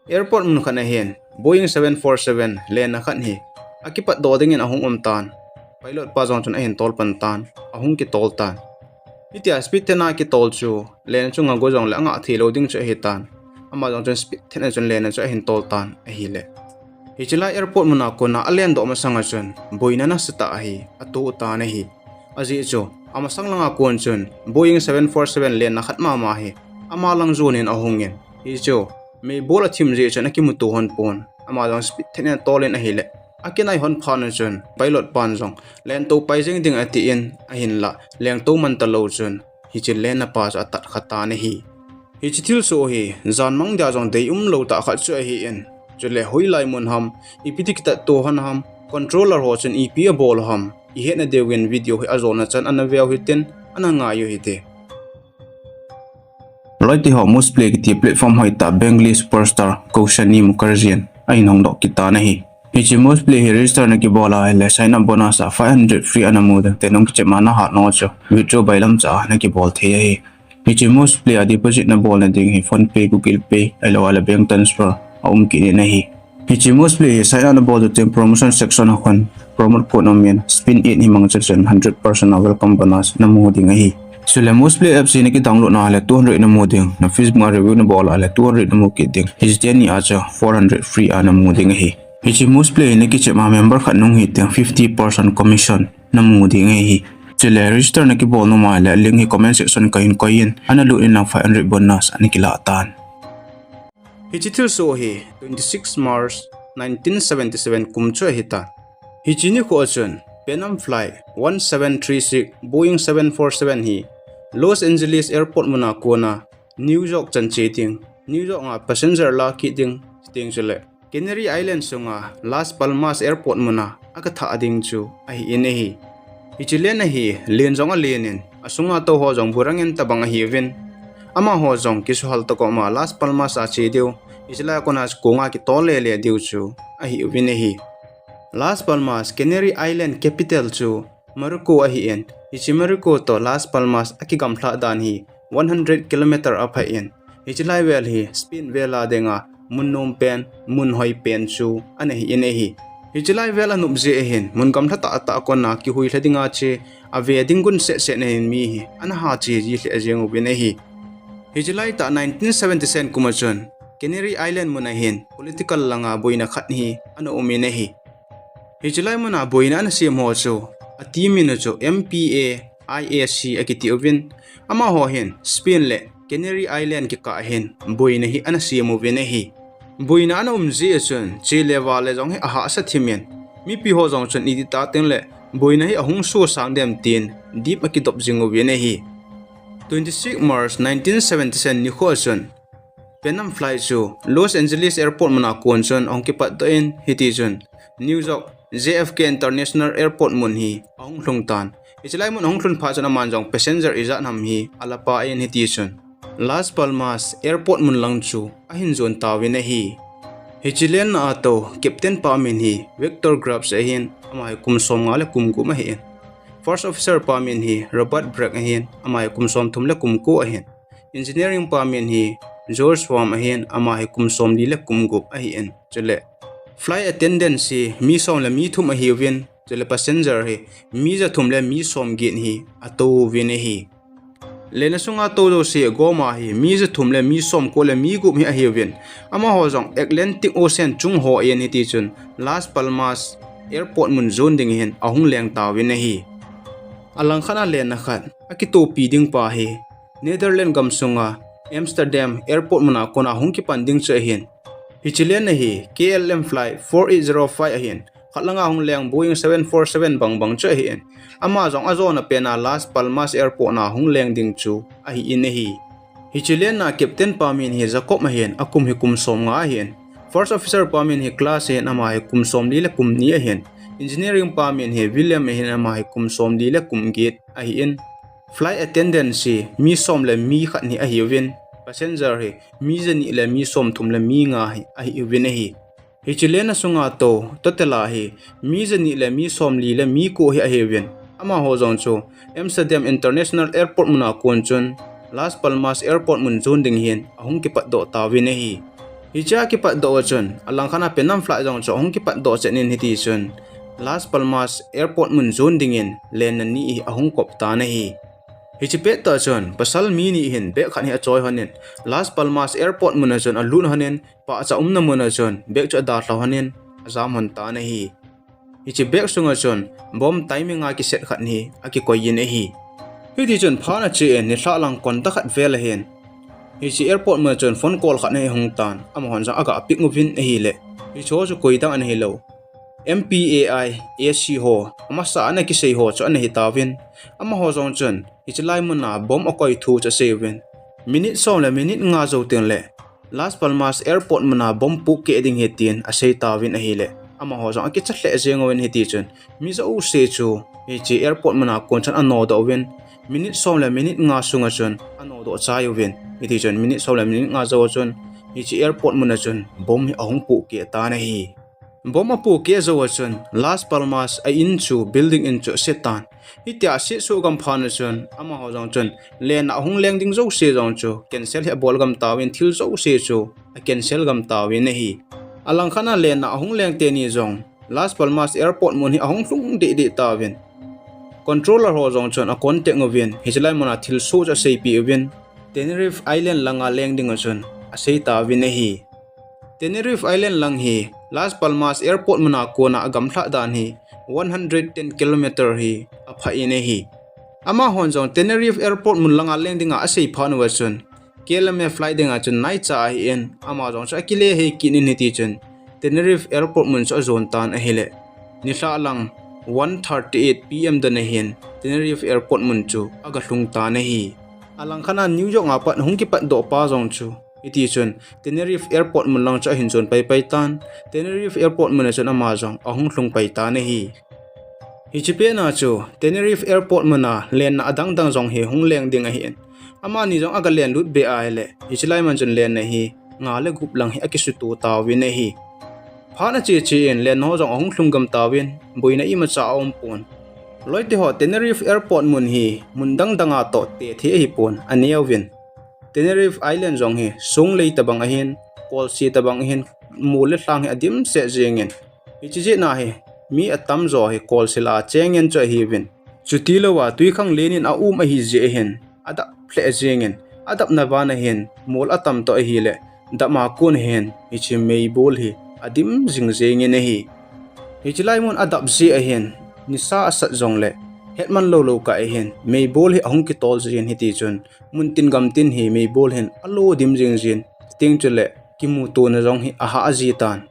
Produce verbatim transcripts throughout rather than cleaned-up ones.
Airport mun khat ahin Boeing seven four seven lenna khat hi akipatdoh dingin ahung um tan. Pilot pa jong chun ahin tol pan tan, ahung kitol tan. Hitia speed thenna kitol chu lenna chunga go jongle angah theilou ding chu ahitan. Ama jong chun speed thenna chun lenna chu ahin tol tan ahile. Hiche lai airport muna kona alendoh masanga chun boina nasatah hi ato tan ahi. Ajeh chu amasang langa kon chun Boeing seven four seven lenna khat mama hi ama lang jonin ahungin, hichu meibol athim jeh chun akimuto lhon pon. Ama jong speed thenna tolin ahile, akinai lhon phat un chun pilot pan jong lengtou pai jeng ding atin, ahinla lengtou man talou chun hiche lenna pa chu atat kha tan ahi. Hiche thilsoh hi janmang dia jong deium lou tah khat chu ahin, chule hoilai mun ham, ipi ti kitatto lhon ham, controller ho chun ipi abol ham, ihetna diuvin video hi ajona chan ana veu hitin, ana ngai u hite. Loite ho, Mousse Play kiti platform hoitah Bengali superstar Kaushani Mukherjee in ahin hongdoh kit tan ahi. Hiche Mousse Play hi register nakibol a ahile sign up bonus a five hundred free ana mu ding, tenung kichep ma nahat nau chu withdraw bailamcha a nakibol thei ahi. Hiche Mousse Play a deposit nabolna ding hi PhonePe, Google Pay, ahilouleh bank transfer aum kit in ahi. Hiche Mousse Play hi sign up nabol teng promotion section a khun promote code aumin, spin it hi mangcha chun hundred percent a welcome bonus namu ding ahi. Chule Mousse Play apps hi nakidownload na ahile two hundred namu ding, na Facebook a review nabol a ahile two hundred namu kit ding. Hiche teni a chu four hundred free a namu ding ahi. Hiche Mousse Play hi nakichep ma member khat nung hiteng fifty percent commission namu ding ahi. Chule register nakibol nom a ahile link hi comment section kahin koiyin, analut in lang five hundred bonus ana kilah tan. Hiche thilsoh hi twenty-six March nineteen seventy-seven kum chu ahitan. Hiche nikho a chun Pan Am Flight one seven three six Boeing seven four seven hi Los Angeles Airport muna kona New York chan che ding, New York a passenger la kit ding, chuteng chule Canary Island sunga Las Palmas Airport muna agathah ding chu ahin ahi. Hiche lenna hi len jong alenin, asunga tou ho jong burangin tabang ahiuvin, amaho jong kisuhal tokoma Las Palmas a che diu, hiche lai a kona chu konga kitol lele diu chu ahiuvin ahi. Las Palmas, Canary Island capital chu Morocco ahin, hiche Morocco toh Las Palmas akigamlhah dan hi one hundred kilometer aphai in, hiche lai vel hi Spain vel a dinga mun nom pen, mun hoi pen chu ana hin ahi. Hiche lai vel anop jeh ahin, mun gamlha tahtah a kona kihuilha dinga che ave ding gun setset nahin mi hi ana ha che ji lheh jeng uvin ahi. Hiche laitah nineteen seventy-seven kum a chun Canary Island mun ahin political langa boina khat hi ana um in ahi. Hiche lai muna boina ana sem ho chu ati min u chu M P A I A C akiti uvin, amaho hin Spain le Canary Island kikah hin boina hi ana sem uvin ahi. Boina ana um jeh a chun che le va le jong hi ahahsa thimin, mipi ho jong chun ititah tengle boina hi ahung sosang dem tin dip akidop jing uvin ahi. Twenty-six March nineteen seventy-seven nikho a chun Pan Am Flight chu Los Angeles Airport muna kon chun ahung kipatdoh in, hitichun New York J F K International Airport mun hi ahung lhung tan. Hiche lai mun ahung lhun phat chun aman jong passenger ijat ham hi alapah in, hitichun Las Palmas Airport mun lang chu ahin jon tauvin ahi. Hiche lenna a tou captain pa min hi Victor Grubbs ahin, ama hi kum somnga le kum gup ahin. First officer pa min hi Robert Bragg ahin, ama hi kum somthum le kum ko ahin. Engineering pa min hi George Swarm ahin, ama hi kum somli le kum gup ahin. Chule flight attendants hi mi som le mi thum ahiuvin, chule passenger hi mi jathum le mi somget hi atouvin ahi. Lenna sunga tou jouse agoma hi mi jathum le mi somko le mi gup hi ahiuvin, amaho jong Atlantic Ocean chung hon hitichun Las Palmas Airport mun jon ding hin ahung leng tauvin ahi. Alangkhat a lenna khat akitopi ding pa hi Netherlands gamsunga Amsterdam Airport muna kona hung kipan ding chu ahin. Hiche lenna hi K L M Flight four eight zero five ahin, khat langa hung leng Boeing seven four seven bangbang chu ahin, ama jong ajona pena Las Palmas Airport na hung leng ding chu ahin ahi. Hiche lenna captain pa min hi Jacob ahin, akum hi kum somnga ahin. First officer pa min hi Klaus ahin, ama hi kum somli le kum ni ahin. Engineering pa min hi William ahin, ama hi kum somli le kum get ahin. Flight attendants hi mi som le mi khat hi ahiuvin, passenger hi mi jani le mi somthum le mi nga hi ahiuvin ahi. Hiche lenna sunga tou total a hi mi jani le mi somli le mi ko hi ahiuvin, amaho jong chu Amsterdam International Airport muna kon chun Las Palmas Airport mun jon ding hin ahung kipatdoh tauvin ahi. Hichea kipatdoh a chun, alangkhat a Pan Am flight jong chu ahung kipatdoh chet in hiti chun, Las Palmas Airport mun jon dingin lenna ni hi ahung kop tan ahi. Hiche pettah chun, pasal mi ni hin bag khat hi achoi lhonin, Las Palmas Airport mun a chun alut lhonin, pahcha umna mun a chun bag chu adalha lhonin, ajam lhon tan ahi. Hiche bag sunga chun bomb timing a kiset khat hi akikoi in ahi. Hiti chun phat ache in nilhah lang konta khat vel ahin, hiche airport mun a chun phone call khat hi ahung tan, amahon jong aga pick uvin ahileh, hicheho chu koidang ana hilou, M P A I A C ho, amasa ana kisei ho chu ana hitauvin, amaho jong chun hiche lai mun a bomb akoi thu chu asei uvin, minute som le minute nga jou tengleh Las Palmas Airport mun a bomb puhkeh ding ahi tin asei tauvin ahileh, amaho jong akicha lheh jeng uvin hiti chun, mi jouse chu hiche airport mun a kon chun anodoh uvin, minute som le minute nga sunga chun anodoh chai uvin, hiti chun minute som le minute nga jou a chun hiche airport mun a chun bomb hi ahung puhkeh tan ahi. Bomb apuhkeh jou a chun Las Palmas a in chu, building in chu ase tan. Hitia ase suh gam phat a chun amaho jong chun lenna ahung leng ding jouse jong chu cancel hi abol gam tauvin, thil jouse chu a cancel gam tauvin ahi. Alangkhat a lenna ahung leng teni jong Las Palmas Airport mun hi ahung lhung dehdeh tauvin, controller ho jong chun a contact uvin, hiche lai mun a thilsoh chu aseipeh uvin, Tenerife Island lang a leng ding a chun asei tauvin ahi. Tenerife Island lang hi Las Palmas Airport mun a kon a agamlhah dan hi one hundred ten kilometer hi apha in ahi. Amahon jong Tenerife Airport mun lang a leng ding a asei phat uva chun, K L M A flight ding a chun naicha ahin, ama jong chu akile hei kit in hiti chun Tenerife Airport mun chu ajon tan ahileh, nilhah lang one thirty-eight P M dan ahin Tenerife Airport mun chu aga lhung tan ahi. Alangkhat a New York a pat hung kipatdoh pa jong chu hiti chun Tenerife Airport mun lang chu ahin jon paipai tan, Tenerife Airport mun a chun ama jong ahung lhung pai tan ahi. Hiche pet a chu Tenerife Airport mun a lenna adang dang jong hi hung leng ding ahin, amani jong aga lenlut be ahileh, hiche lai mun chun lenna hi nga le gup lang hi akisuto tauvin ahi. Phat ache che in lenna ho jong ahung lhung gam tauvin, boina imacha aumpon. Loite ho, Tenerife Airport mun hi mun dang dang a toh tethei ahipon, aneovin. Tenerife Island jong hi songlei tobang ahin, kolse tobang ahin, mol le lhang hi adimset jengin, hiche jeh a hi mi atamjo hi kolse lah a cheng ngen chu ahiuvin. Chutilou a twikhanglen in aum ahi jeh ahin, adap lheh jengin, adapna ban ahin mol atam toh ahileh, dap a kon ahin hiche meibol hi adim jing jengin ahi. Hiche lai mun adap jeh ahin, nisa asat jongleh hetman lou lou kah ahin meibol hi ahung kitol jin hiti chun, mun tin gam tin hi meibol hin alo dim jing jin, chuteng chuleh kimutona jong hi ahah ji tan.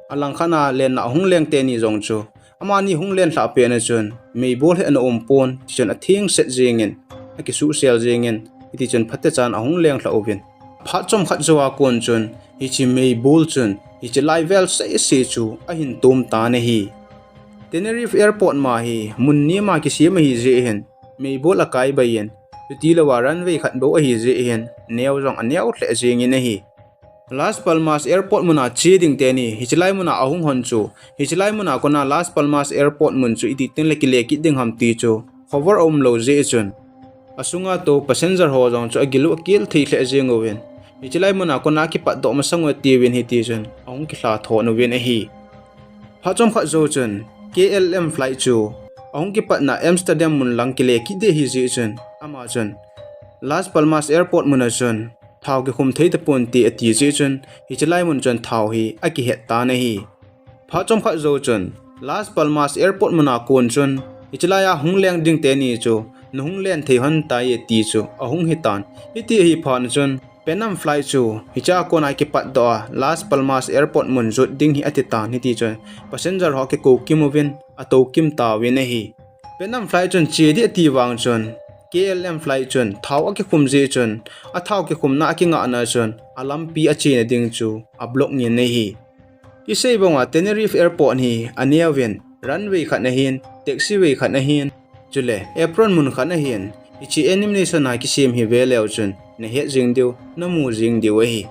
Alangkhat a lenna ahung leng teni jong chu, amani hung lenlhah pet a chun meibol hi ana umpon, tichun athengset jengin, akisuhsel jengin, hiti chun phatechan ahung lenglhah uvin. Phat chomkhat jou a kon chun hiche meibol chun hiche lai vel sese chu ahin tom tan ahi. Tenerife Airport ma hi mun nem a kisem ahi jeh hin meibol akai bai in, chutilou a runway khat bou ahi jeh hin neo jong aneo lheh jengin ahi. Las Palmas Airport mun a che ding teni hiche lai mun a ahung lhon chu, hiche lai mun a kon a Las Palmas Airport mun chu iti tengleh kile kit ding ham ti chu khover aumlou jeh chun, asunga tou passenger ho jong chu agilu akel thei lheh jeng uvin, hiche lai mun a kon a kipatdoh masang u atiuvin hiti chun ahung kilha thon uvin ahi. Phat chomkhat jou chun K L M flight chu ahung kipatna Amsterdam mun lang kile kit ding ahi jeh chun, ama chun Las Palmas Airport mun a chun thao kikhum thei taponte ati jeh chun, hiche lai mun chun thao hi akihet tan ahi. Phat chomkhat jou chun Las Palmas Airport mun a kon chun, hiche lai a hung leng ding teni chu nahung len thei lhon tai ati chu ahung hitan. Hiti ahi phat chun Pan Am flight chu hichea kon a kipatdoh a Las Palmas Airport mun jot ding hi ati tan, hiti chun passenger ho akikou kim uvin, atou kim tauvin ahi. Pan Am flight chun che ding ati vang chun, K L M flight chun thao akikhum jeh chun, athao kikhumna akingahna chun alampi achena ding chu ablock ngen ahi. Isei banga Tenerife Airport hi aneovin, runway khat ahin, taxiway khat ahin, chuleh apron mun khat ahin, hiche animation a kisem hi veleu chun nahet jeng diu, namu jeng diu ahi.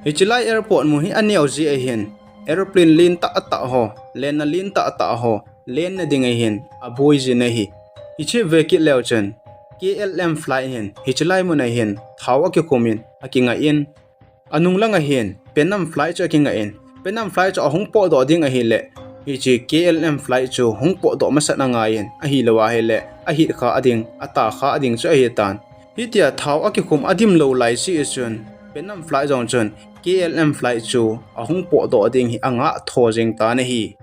Hiche lai airport mun hi aneo jeh ahin, aeroplane lentah tah ho, lenna lentah tah ho lenna ding ahin aboi jin ahi. Ichep ve kit leu chun K L M flight hin hiche lai mun ahin thao akikhumin akingah in, Anung langa hin Panam flight chu akingah in, Panam flight chu ahung potdoh ding ahileh, hiche K L M flight chu hung potdoh masat angaiyin, ahilou ahileh ahit kha ading, atah kha ading chu ahitan. Hitia thao akikhum adimlou lai jeh chun, Panam flight jong chun K L M flight chu ahung potdoh ding hi angah tho jeng tan ahi.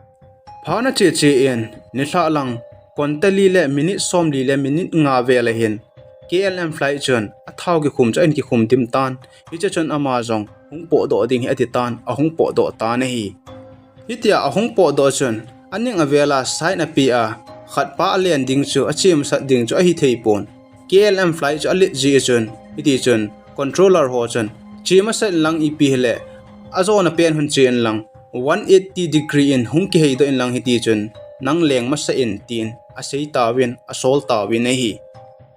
Phat ache che in, nilhah lang konta li le minute somli le minute nga vel ahin, K L M flight chun athao kikhum chu ahin kikhum dim tan. Hiche chun ama jong hung potdoh ding hi ati tan, ahung potdoh tan ahi. Hitia ahung potdoh chun, aning avela sign apeh a, khatpa alen ding chu, ache masat ding chu ahithei pon. K L M flight chu alet jeh chun, hiti chun controller ho chun, che masat inlang ipi hileh, ajona pen hung che inlang, one eighty degree in hung kiheidoh inlang hiti chun, nang leng masa in tin asei tauvin, asol tauvin ahi.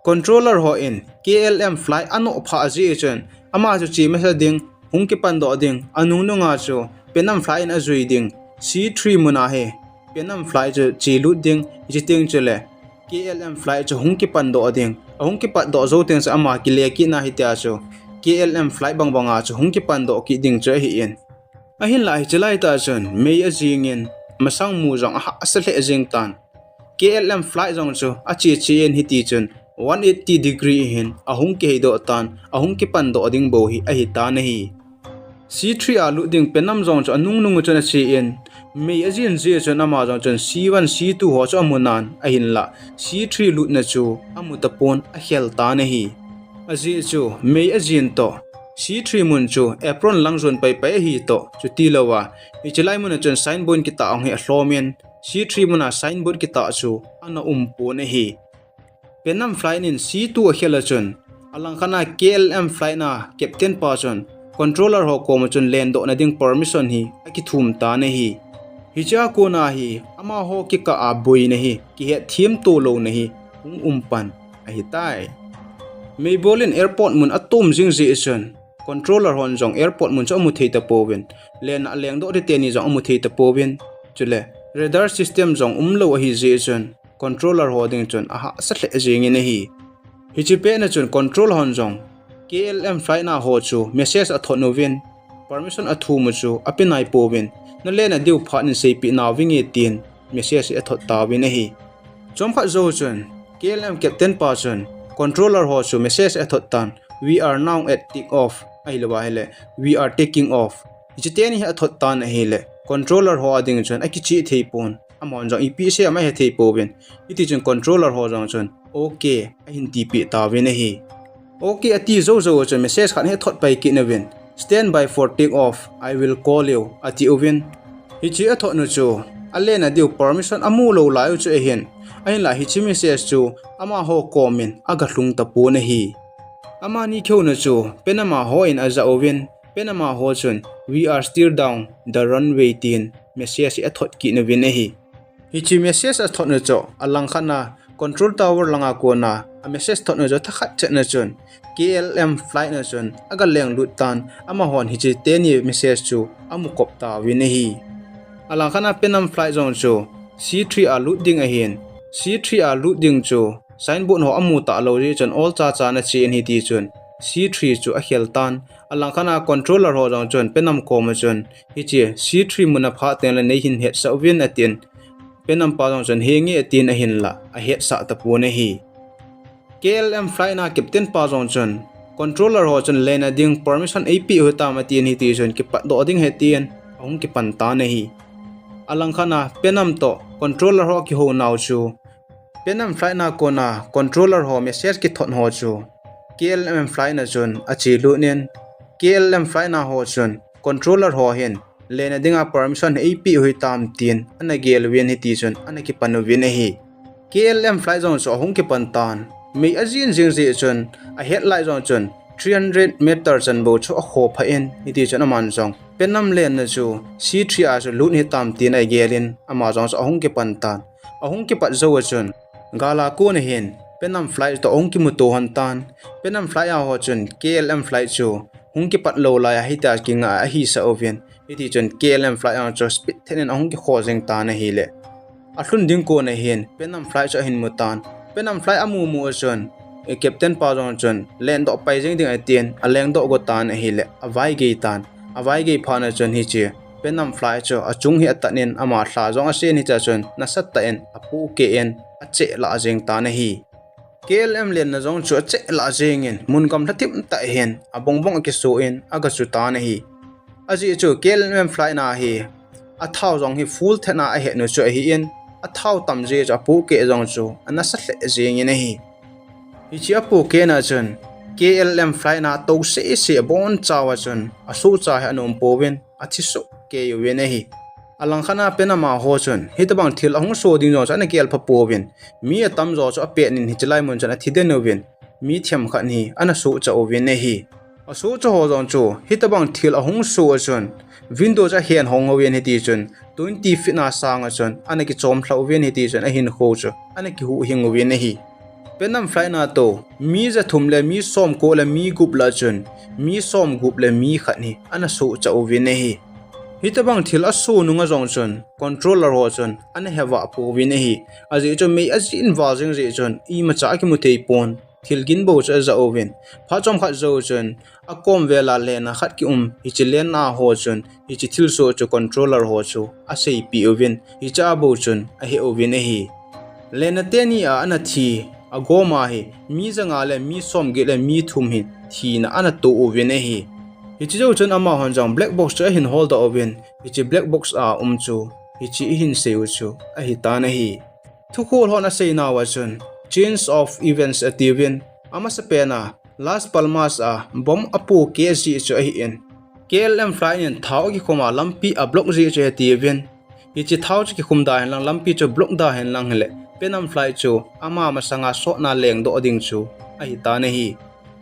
Controller hon K L M flight anoh phah jeh chun, ama chu che masa ding, hung kipandoh ding, anung nunga chu Panam flight in ajui ding, C three muna hi Panam flight chu chelut ding, hiche teng chule K L M flight chu hung kipandoh ding, ahung kipatdoh jou teng chu ama kile kitna hitia chu K L M flight bangbanga chu hung kipandoh kit ding chu ahin. Ahinlah hiche laitah chun mei ajingin, masang mu jong ahahsa lheh jeng tan. K L M flight jong chu ache che in hiti chun one eighty degree hin ahung kiheidoh tan, ahung kipandoh ding bou hi ahitan ahi. C three a lut ding Panam jong chu anung nung chun ache in, mei ajin jeh chun ama jong chun C one, C two ho chu amunan, ahinlah C three lutna chu amu tapon, akhel tan ahi. Ajeh chu mei ajin toh, C three mun chu apron lang jon paipai ahi toh, chutilouva hiche lai muna chun signboard kitah jong hi alhomin, C three muna signboard kitah chu ana umpon ahi. Panam flight in C two akhel a chun, alangkhat a K L M flight na captain pa chun controller ho koma chun lendohna ding permission hi akithum tan ahi. Hichea kona hi amaho kikah a boina hi, kihetthem to louna hi hung umpan ahitai. Meibol in airport mun atom jing jeh chun, controller hon jong airport mun chu amu thei tapouvin, lenna alengdoh ding teni jong amu thei tapouvin, chule radar system jong umlou ahi jeh chun, controller ho ding chun ahahsa lheh jengin ahi. Hiche petna chun controller hon jong K L M flight na ho chu message athot uvin, permission athum u chu ape naipouvin, nalenna diu phat in seipeh nauvinge tin message hi athot tauvin ahi. Chomkhat jou chun K L M captain pa chun controller ho chu message athot tan, "We are now at take off," ahilouva ahileh, "We are taking off." Hiche teni hi athot tan ahileh, controller ho a ding chun akichih thei pon, amahon jong ipi asei ama hethei pouvin, hiti chun controller ho jong chun, "Okay," ahin tipeh tauvin ahi. Okay ati jou jou chun message khat hi athot pai kit uvin, "Stand by for take off, I will call you," ati uvin. Hiche athot nu chu alenna diu permission amu lou lai u chu ahin, ahinlah hiche message chu amaho komin agalhung tapon ahi. Amani kihou nu chu Panam a hon ajah uvin, Panam a ho chun, "We are still down the runway," tin message hi athot kit uvin ahi. Hiche message athot nu chu alangkhat a control tower langa kona a message thot nu chu thakhat chet na chun K L M flight na chun agaleng lut tan, amahon hiche teni message chu amu kop tauvin ahi. Alangkhat a Panam flight jong chu C three a lut ding ahin, C three a lut ding chu signboard ho amu talou jeh chun olcha chan ache in hiti chun C three chu akhel tan. Alangkhat a controller ho jong chun Panam koma chun, "Hiche C three mun aphah tengleh neihin hetsah uvin," atin. Panam pa jong chun, "Henge," atin ahinlah ahetsah tapon ahi. K L M flight na captain pa jong chun, "Controller ho chun lenna ding permission eipeh u hitam," atin hiti chun, "Kipatdoh ding ahi," tin ahung kipan tan ahi. Alangkhat a Panam toh controller ho akihou nau chu, Panam flight na kona controller ho message kithot ho chu K L M flight na chun achelut in, K L M flight na ho chun controller ho hin lenna dinga permission eipeh u hitam tin ana gel uvin hiti chun ana kipan uvin ahi. K L M flight jong chu ahung kipan tan. Mei ajin jing jeh chun a headlight jong chun three hundred meter chan bou chu akho phah in, hiti chun aman jong Panam lenna chu C three a chu lut hitam tin agel in ama jong chu ahung kipan tan. Ahung kipat jou a chun, gal a kon a hin Panam flight toh ahung kimuto hon tan. Panam flight a ho chun K L M flight chu hung kipat lou lai a hitia kingah a ahisah uvin, hiti chun K L M flight a chu speed thet in ahung kikho jeng tan ahileh, alhun ding kon a hin Panam flight chu ahin mu tan. Panam flight amu mu a chun eh, captain pa jong chun lengdoh pai jing ding atin, alengdoh go tan ahile, avaigei tan. Avaigei phat na chun hiche Panam flight chu achung hi atat in ama lha jong asen hiche chun nasatah in apohkeh in achelah jeng tan ahi. K L M lenna jong chu achelah jeng in mun gamla thim tah hin abongbong akisu in agachu tan ahi. Ajeh chu K L M flight na hi athao jong hi full thet na ahet nu chu ahin, athao tam jeh chu apohkeh jong chu anasa lheh jeng in ahi. Hiche apohkeh na chun K L M flight na tou sese abonchauva chun asohcha hi anom pouvin athi sohkei uvin ahi. Alangkhat na Panam a ho chun hitobang thil ahung soh ding jong chu ana gelpha pouvin, mi atamjo chu apet in hiche lai mun chun athi den uvin, mi themkhat hi ana sohcha uvin ahi. Asohcha ho jong chu hitobang thil ahung soh a chun window chu ahen hong uvin hiti chun twenty feet na sang a chun ana kichom lha uvin hiti chun ahinkho chu ana kihuhhing uvin ahi. Panam flight na tou mi jathum le mi somko le mi gup lah chun mi somgup le mi khat hi ana sohcha uvin ahi. Hitobang thil asoh nunga jong chun controller ho chun ana hevah pouvin ahi. Ajeh chu mei ajin val jing jeh chun imacha akimu thei pon, thil gin bou chu aja uvin. Phat chomkhat jou chun akom vela lenna khat kium hiche lenna ho chun hiche thilsoh chu controller ho chu aseipeh uvin, hiche a bou chun ahe uvin ahi. Lenna teni a ana thi agoma hi mi janga le mi somget le mi thum hi thina ana toh uvin ahi. Hiche jou chun amahon jong black box chu ahin holdoh uvin, hiche black box a um chu hiche ihin seiu chu ahitan ahi. Thukhol hon aseinauva chun chains of events atiuvin, amasapen a Las Palmas a bomb apohkeh jeh chu ahin, K L M flight in thao akikhum a lampi ablock jeh chu atiuvin, hiche thao chu kikhum da hen lang, lampi chu block da hen lang hile Panam flight chu ama masanga sotna lengdoh ding chu ahitan ahi.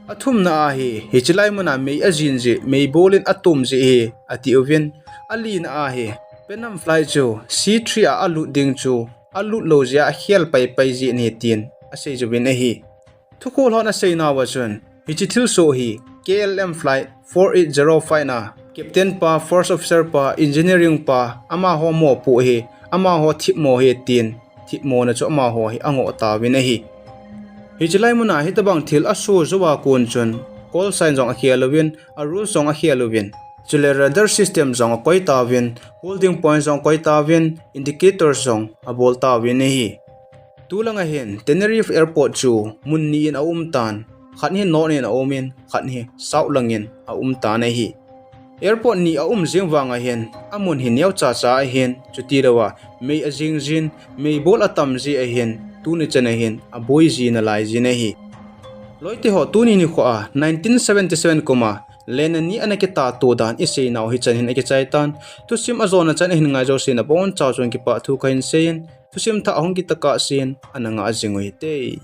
Athumna a hi hiche lai muna mei ajin jeh, meibol in atom jeh hi atiuvin, alina a hi Panam flight chu C three a alut ding chu alut lou jeh a akhel paipai jeh ahi tin aseiuvin ahi. Thukhol hon aseinauva chun hiche thilsoh hi K L M flight four eight zero five na captain pa, first officer pa, engineering pa, amaho mopoh hi, amaho thipmo hi tin thipmona chu amaho hi angoh tauvin ahi. Hiche lai muna hitobang thil asoh jouva kon chun call sign jong akhel uvin, a rules jong akhel uvin, chule radar system jong akoi tauvin, holding point jong akoi tauvin, indicators jong abol tauvin ahi. Tulanga hin Tenerife Airport chu mun ni in aumtan, khat hi north in aumin, khat hi south langin aumtan ahi. Airport ni aum jeng vanga hin amun hi neochacha ahin, chutilouva mei ajing jin, meibol atam jeh ahin, tuni chana hin aboi ji nalai jin ahi. Loiteho, tuni nikho a nineteen seventy seven kuma lenna ni ana kitato dan iseinau hichan hin akichaitan. Thusim ajona chan ahin ngai jouse nabonchauva chun kipah thu kahin seiyin, thusim thah ahung kit tokah sen ana ngah jing uhite.